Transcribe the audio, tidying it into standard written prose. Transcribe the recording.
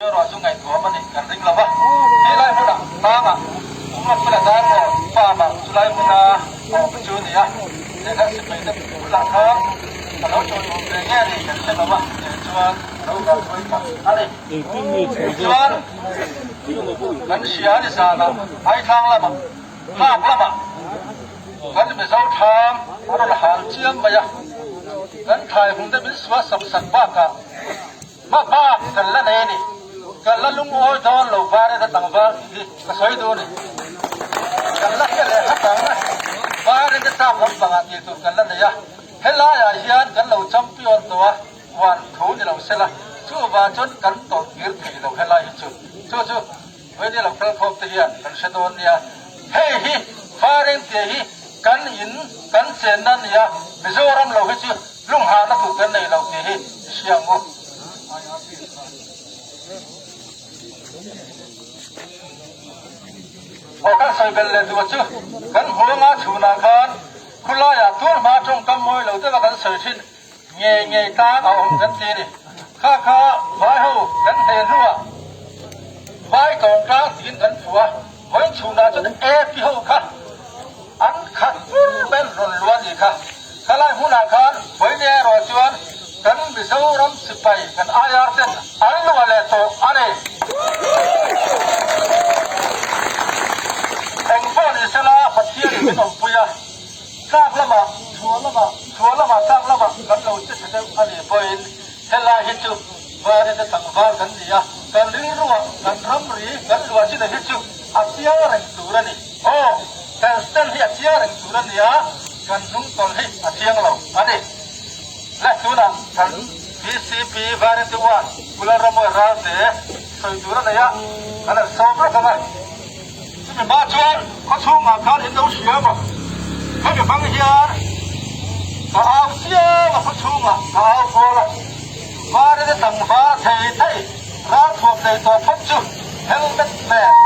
Erawh chu ngaihtuam a nih kan ring lo va, helai hmunah tlangah Umrafela Darlawn farm ah chulai hmuna a awm chu a ni a, lehkha sipai te bulah khan a lo chawiawm ve nge ni kan hre lo va, tih chuan a lo vanduai tak a ni. Tichuan, kan hria ni zanah Aithlang lamah, tlak lamah kan Mizo thlam a rawn hal chiam mai a, kan thlai hmun te min sual sak sak bakah, Hma bak kan la nei a ni. Kan la lungawi dawn lo Varet a tlangval tih hi ka sawi duh a ni. Kan la hre leh hlat ang. Varet a tlak lampangah tih tur kan la nei a. Helaiah hian kan lo champion tawh a, uan thu ni lo sela, chuvang chuan kan tawlh kir thei lo helai hi chu. Chu chu Vawini lo kal khawm te hian kan hre dawn nia. Hei hi Varing tih hi kan in kan chenna a ni a, Mizoram lo hi chu Lunghahna tur kan nei lo tih hi i hria ang u. Aw kan sawi belh leh duh chu kan hmuanga chhunah khan khulaiah tur hma tawngkam mawi lo deuha kan sawi thin ngei ngei tlang a awm kan ti a ni. Kha kha vai ho kan hne hnuah vai tawngtlang tiin kan phu a, vawi chhunah chuan AP ho kha An khat bur ber rawn luah ni kha. Khalai hmunah khan vawiin erawh chuan kan Mizoram sipai kan IR ten an luah leh tawh a ni. Eng pawh ni sela Pathianin min awmpui a, tlak lamah, chhuah lamah, chhuah lamah tlak lamah kan lo che tha deuh a nih pawhin helai hi chu Varete tlangval kan ni a, kan rilruah kan ramri kan luah chin hi chu a chiang reng tur a ni. Aw, kan stand hi a chiang reng tur a nia, kan hnung tawlh hi a chiang lo a ni. Le tunah kan VCP Variety One Kula Ramoy Ralte sawi tur a nei a, kan han sawm rawk ang a. Chumi hma chuan khawchhungah khan in lo hria maw? Hemi hmang hian ka au chiang a khawchhungah ka au kual a, Variety tlangval thei thei ralthuam nei tawh phawt chu helmet nen.